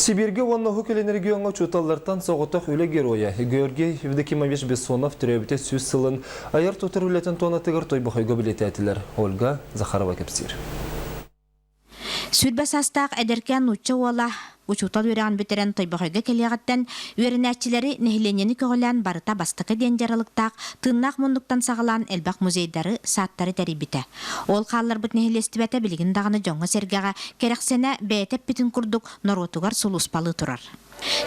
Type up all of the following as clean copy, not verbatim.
Сибииргэ уонна Уһук Илин региоҥҥа учууталлартан соҕотох үлэ геройа Георгий Евдокимович Бессонов төрөөбүтэ сүүс сылын айар-тутар үлэтин туонатыгар Тойбохойго бэлиэтээтилэр. Ольга Захарова кэпсиир. 20 саастаах эдэркээн нуучча уола учуутал үөрэҕин бүтэрэн Тойбохойго кэлиэҕиттэн үөрэнээччилэри нэһилиэнньэни көҕүлээн барыта бастакы диэн дьаралыктаах тыыннаах муннуктан саҕалаан элбэх музейдары, саадтары тэрийбитэ. Ол хаалларбыт нэһилиэстибэтэ билигин даҕаны дьоҥҥо-сэргэҕэ кэрэхсэнэ, бэйэтэ эппитин курдук, норуотугар сулууспалыы турар.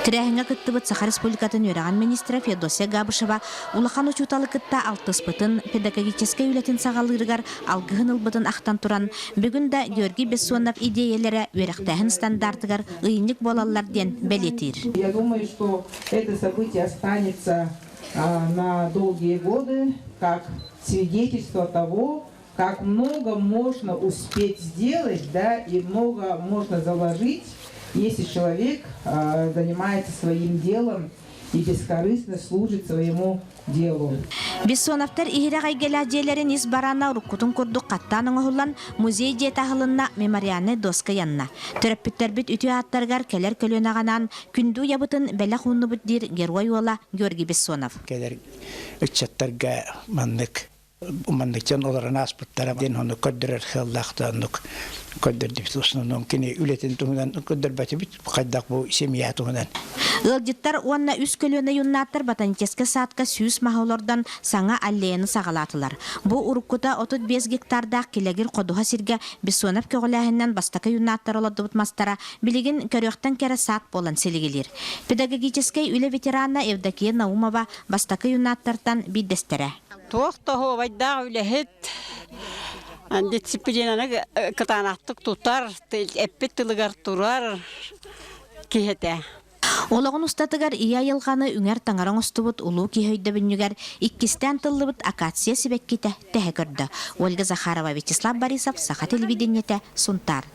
Тэрээһиҥҥэ кыттыбыт Саха Республикатын үөрэҕин министрэ Феодосия Габышева улахан учууталы кытта алтыспытын, педагогическай үлэтин саҕалыырыгар алгыһын ылбытын ахтан туран, бүгүн да Георгий Бессонов идиэйэлэрэ үөрэхтээһин стандартыгар ыйынньык буолаллар диэн бэлиэтиир. Я думаю, что это событие останется на долгие годы как свидетельство того, как много можно успеть сделать, да, и много можно заложить, если человек занимается своим делом и бескорыстно служит своему делу. Бессоновтар иһирэх эйгэлээх дьиэлэрин ис бараана уруккутун курдук хаттаан оҥоһуллан, музей дьиэтэ аһылынна, мемориальнай доска ыйанна. Төрөппүттэрбит үтүө ааттарыгар кэлэр көлүөнэҕэ анаан күндү уйабытын бэлэх ууннубут диир герой уола Георгий Бессонов. Кэлэр ыччаттарга маннык маннык дьон олорон ааспыттара диэн ону көрдөрөр сыаллаах да оннук көрдөрдүбүт основном кини үлэтин туһунан көрдөрбөтүбүт хайдах бу семья туһунан. Ыалдьыттар уонна үс көлүөнэ юннаттар ботаническай садка 100 маһы олордон саҥа аллеяны саҕалаатылар. Бу уруккута 35 гектардаах килэгир ходуһа сиргэ Бессонов көҕүлээһининэн бастакы юннаттар олордубут мастара билигин көрүөхтэн кэрэ сад буолан силигилиир. Педагогическай үлэ ветерана Евдокия Наумова бастакы юннаттартан биирдэстэрэ. Туох тоһуобайдаах үлэһит дисциплинаны кытаанахтык тутар, эппит тылыгар турар киһи этэ. Олоҕун устатыгар ийэ айылҕаны үҥэр таҥара оҥостубут улуу киһи өйдөбүнньүгэр иккистээн тыллыбыт акация сибэккитэ тэһэ көрдө. Ольга Захарова, Вячеслав Борисов, Саха телевидениетэ, Сунтаар.